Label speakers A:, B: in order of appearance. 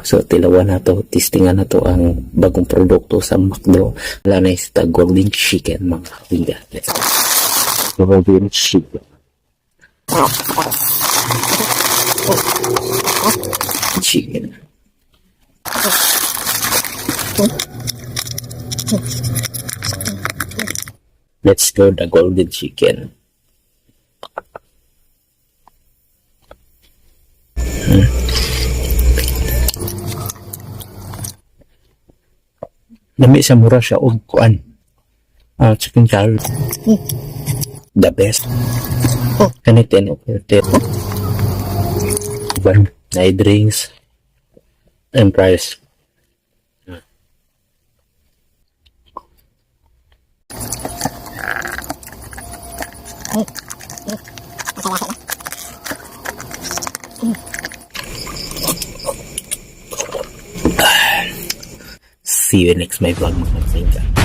A: So tilawan na to, testingan na to ang bagong produkto sa McDo. Wala na is the golden chicken, mga kapingga. Let's go. Golden chicken. Chicken. Let's go the golden chicken. Lami sa mura siya og kuan. Ah, chicken curry. The best. Kani 10 over 10. One, na drinks and price. See you next my vlog, mga kapingga.